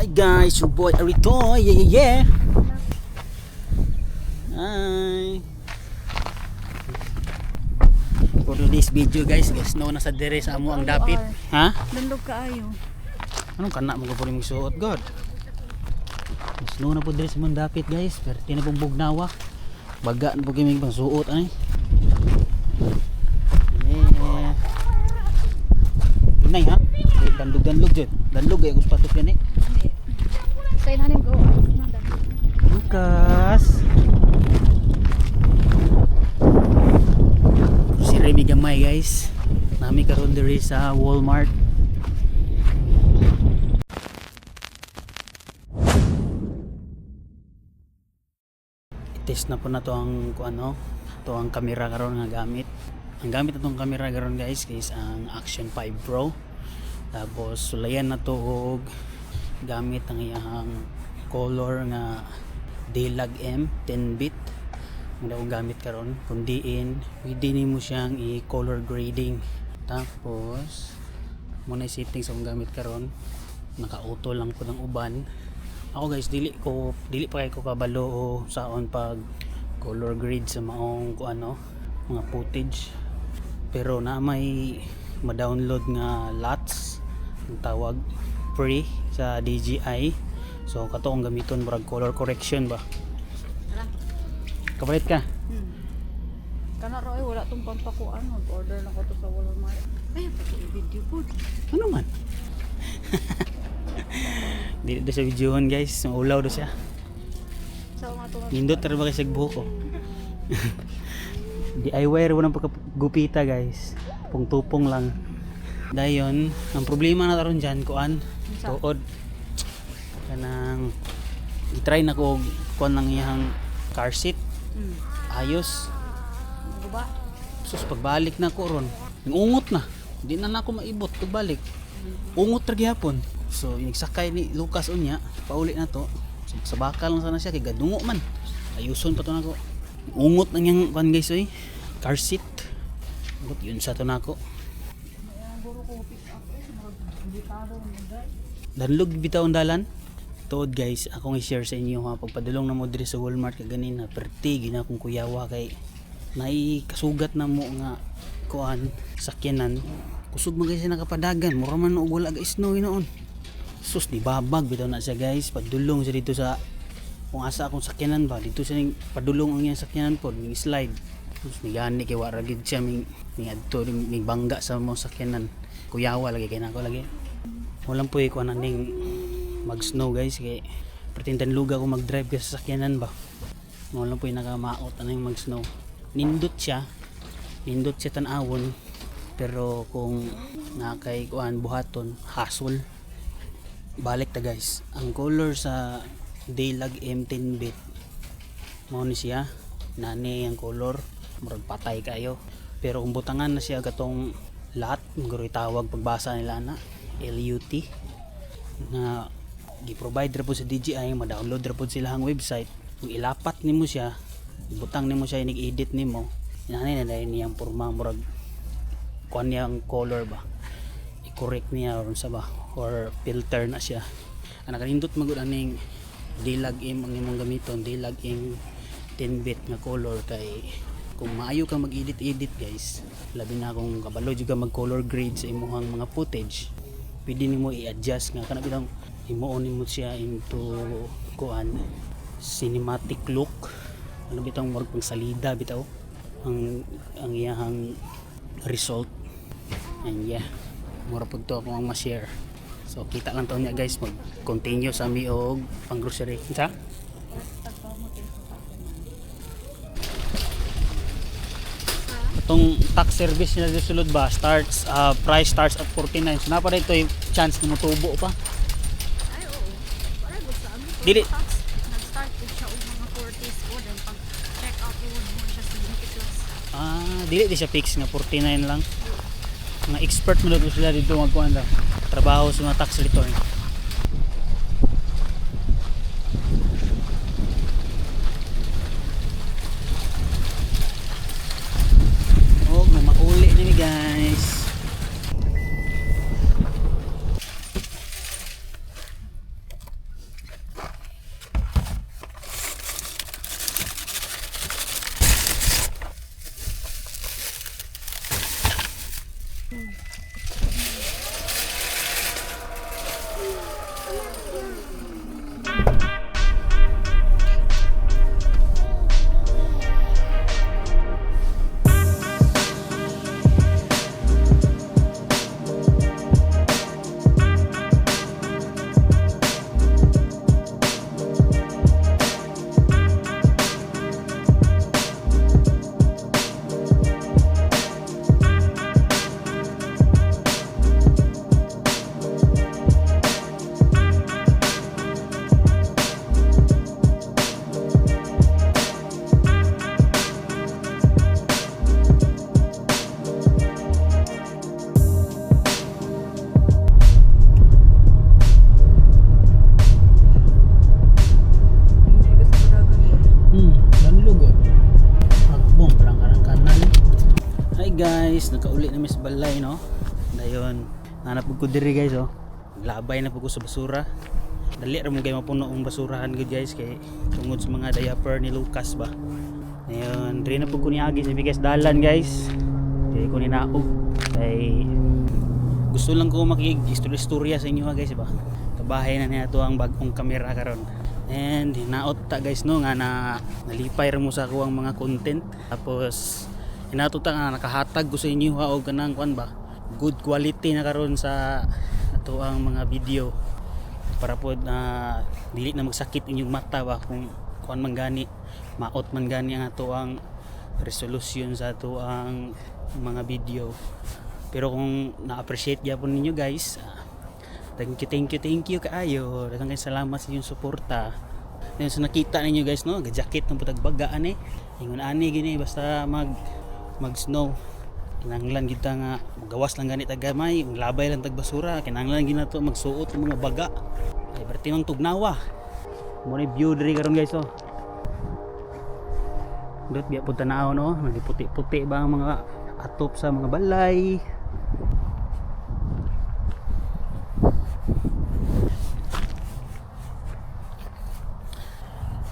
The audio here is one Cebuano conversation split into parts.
Hi guys, your boy Aritoy. Yeah. Hi. For today's video guys, guys, snow na sa dire sa amo ang dapit. Ha? Landog kaayo. Anong kana mo ko mong suot god? Snow na po dire sa among dapit guys, pero na pong bugnawa. Baga na po kami pang suot ay. Yeah. Inay ha? Dandog-dandog jud. Dandog ay gusto patok yan eh. Kay nanin go ice na dami. Lucas. Si Remy gamay guys. Nami karon diri sa Walmart. I-test na po na to ang kung ano, to ang kamera karon nga gamit. Ang gamit na tong kamera karon guys is ang Action 5 Pro. Tapos sulayan na to og gamit ang iyang color nga Dilag M 10 bit ang akong gamit karon. Kung diin pwede nimo siyang i-color grading. Tapos mo na settings akong gamit karon, naka-auto lang po ng uban. Ako guys, dili pa kay ko kabalo o saon pag color grade sa maong kung ano mga footage, pero na may ma-download nga LUTs ang tawag, free sa DJI. So kato ang gamiton, murag color correction ba. Tara. Kapalit ka. Kana ra ay wala tong pampakuan, mag-order na ko to sa Walmart. Ay, pati video po. Ano man, dili do sa videohon guys, maulaw do siya. Sa mga to. Nindot ra ba kay sa buhok ko? DIY ra ng pagkagupita guys, pungtupong lang dayon. Ang problema na karon dyan kuan Unsa? tuod kanang i-try na ko og kuan lang iyang car seat. Ayos. Guba. Sus, pagbalik na ko ron, ungot na. Di na nako maibot pagbalik. Ungot ra gihapon. So inigsakay ni Lucas unya, pauli na to. So, sa bakal lang sana siya kay gadungo man. Ayuson pa to nako. Ungot na niyang kuan guys oy. Car seat. Ungot yun sa to nako. Danlog bitaw ang dalan. Tuod guys, akong i-share sa inyo ha, pagpadulong na mo diri sa Walmart kaganina, perti gina akong kuyawa kay naay kasugat na mo nga kuan sakyanan. Kusog man guys siya nakapadagan, mura man og wala ga snow noon. Sus, di babag bitaw na siya guys, padulong siya dito sa kung asa akong sakyanan ba, dito siya ning padulong ang iyang sakyanan pod, ning slide. Sus, ni gani kay wa ra gid siya ming ning adto ning bangga sa mo sakyanan. Kuyawa lagi kay nako lagi. Walang po kuan ning mag-snow guys kay pertintan luga ko mag-drive ka sa sakyanan ba. Walang po nakamaot aning mag-snow. Nindot siya. Nindot siya tan-awon pero kung nakay kuan buhaton hasol. Balik ta guys. Ang color sa Daylag M10 bit mao ni siya. Nani ang color, murag patay kayo. Pero kung butangan na siya katong lot, guro tawag pagbasa nila na LUT na gi-provide ra po sa DJI, ma-download ra po sila ang website. Kung ilapat nimo siya, ibutang nimo siya, inig-edit nimo, inani na dahil niyang porma, murag kuan niya ang color ba, i-correct niya or sa ba or filter na siya. Ang nakanindot magud aning dilag im ang imong gamiton, dilag im 10 bit nga color, kay kung maayo ka mag-edit edit guys, labi na kung kabalo jud ka mag color grade sa imong mga footage, pwede nimo i-adjust nga kana bitang himuon nimo siya into kuan cinematic look, ano bitang murag pang salida bitaw ang iyahang result. And yeah, mura pud to ako ang ma-share. So kita lang to niya guys, mag continue sa mi og pang grocery sa. Itong tax service nila dito sulod ba starts price starts at 49, so napa dito yung chance na motubo pa. Ay oo. Wala gusto amin to. Dili. Tax nag-start pud siya og mga 40s o then pag check out mo siya 70 plus. Ah, dili di siya fix nga 49 lang. Mga expert mo na sila dito magkuan daw. Trabaho sa mga tax return. Oh, mauli ni mi guys. Guys, nakauli na mi sa balay, no? Dayon, nanap ko diri, guys, oh. Labay na pud ko sa basura. Dali ra mo kay mapuno ang basurahan gud, guys, kay tungod sa mga diaper ni Lucas ba. Ayun, diri na pud ko niagi sa bigas dalan, guys. Diri ko ninaog kay gusto lang ko makig-istorya sa inyo ha, guys, ba. Kabahay na niya to ang bagong kamera karon. And hinaot ta, guys, no, nga na nalipay ra mo sa ako ang mga content. Tapos hinaot ta nga nakahatag ko sa inyo ha og kanang kuan ba. Good quality na karon sa ato ang mga video para pod na dili na magsakit inyong mata ba kung kuan man gani, maot man gani ang ato ang resolution sa ato ang mga video. Pero kung na-appreciate gyapon ninyo, guys, thank you, thank you, thank you kaayo. Daghang kay salamat sa inyong suporta. Then sa nakita ninyo, guys, no, ga-jacket ng putag baga ani. Ingon ani gini basta mag mag snow. Kinahanglan kita nga magawas lang ganit tag gamay, maglabay lang tag basura, kinahanglan gid nato magsuot ng mga baga. Ay berti mang tugnawa. Mo ni view diri karon, guys, oh. Dot biya pud tanaw, no, nagiputi-puti ba ang mga atop sa mga balay.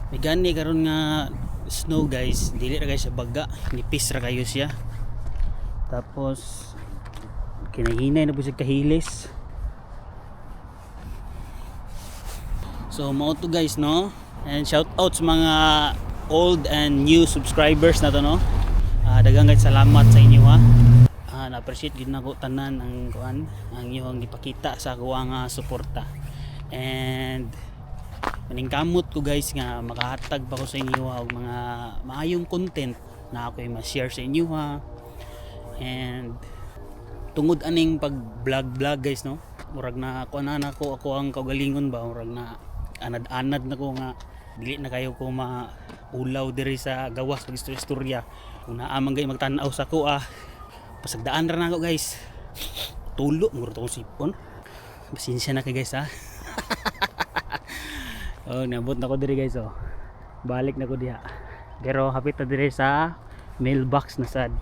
May gani karon nga snow, guys, dili ra guys sa baga, nipis ra kayo siya. Tapos kinahinay na po siya kahilis. So mao to, guys, no. And shout out sa mga old and new subscribers na to, no. Daghang kay salamat sa inyo ha. Na-appreciate gid nako tanan ang kuan, ang inyong gipakita sa ako nga suporta. And maningkamot ko, guys, nga makahatag pa ko sa inyo ha, og mga maayong content na ako'y ma-share sa inyo ha. And tungod aning pag vlog vlog, guys, no, murag na ako na nako ako ang kaugalingon ba, murag na anad-anad na ko nga dili na kayo ko maulaw diri sa gawas pag istorya. Kung naa man gay magtan-aw sa ko, pasagdaan ra nako, guys. Tulo murag akong sipon, pasensya na kay, guys, ha. Oh, nabot na ko diri, guys, oh. Balik na ko diha, pero hapit na diri sa mailbox na sad.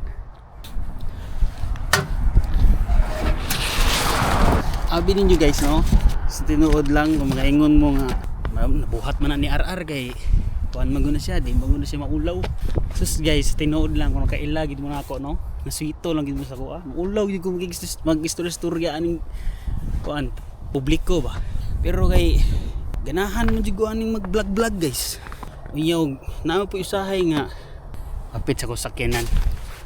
Abi ninyo, guys, no, sa tinuod lang, kung makaingon mo nga, "Ma'am, nabuhat man na ni RR kay kuan man gud na siya, di man gud na siya maulaw." Sus, guys, sa tinuod lang, kung nakaila gid mo na ako, no, naswito lang gid mo sa kuha, maulaw gid ko mag istorya aning kuan publiko ba. Pero kay ganahan mo jud ko aning mag vlog vlog, guys. Unya og naa po usahay nga hapit sa ko sakyanan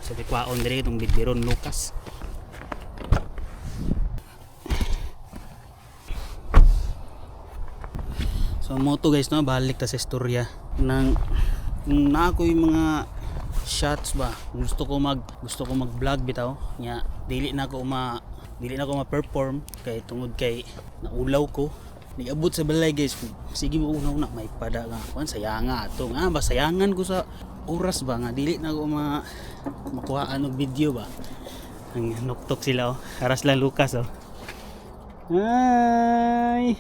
sa tikwaon diri itong bidbiron Lucas. So mao to, guys, no, balik ta sa istorya nang kung naa ko yung mga shots ba, gusto ko mag-vlog bitaw nya dili na ako ma-perform kay tungod kay naulaw ko. Niabot sa balay, guys, sige mo una una may pada nga kuan, sayanga ato nga ba, sayangan ko sa oras ba nga dili na ako ma makuhaan og video ba. Ang nuktok sila, oh. Aras lang Lucas, oh. Hi.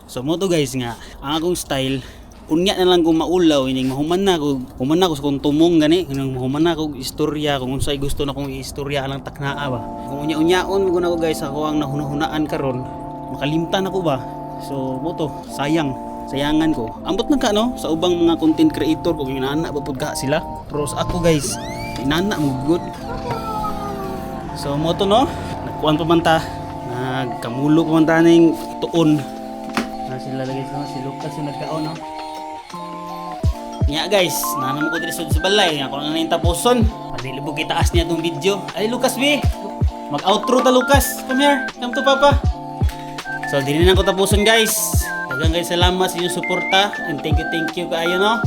So mo to, guys, nga ang akong style unya na lang kung maulaw ining mahuman na ko, human na ko sa kung tumong gani nang mahuman na ko istorya kung unsay gusto na kong istorya lang taknaa ba. Kung unya-unyaon mo na ko, guys, ako ang nahunahunaan karon, makalimtan ako ba. So mo to, sayang, sayangan ko. Ambot na ka, no, sa ubang mga content creator kung inana ba pud ka sila, pero sa ako, guys, inana mo good. So mo to, no, nagkuan pa man ta, nagkamulo pa man ta ning tuon na sila lagi no, si Lucas yung nagkaon, no. Nya, guys, nanamo ko diri sa balay, ako na yung tapuson. Palilibog itaas niya tong video. Ay Lucas B, mag-outro ta, Lucas. Come here, come to Papa. So dili na ko tapuson, guys. Daghang guys salamat sa inyong suporta and thank you kaayo, no.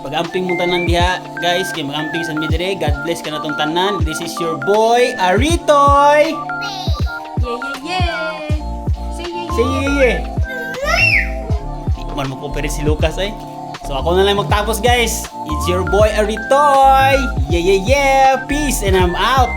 Pag-amping mo tanan diha, guys, kay mag-amping sa mi dire. God bless kanatong tanan. This is your boy Aritoy. Yeah! Say yeah. Say yeah. Di man mo-cooperate si Lucas ay. So ako na lang magtapos, guys. It's your boy Aritoy. Yeah. Peace and I'm out.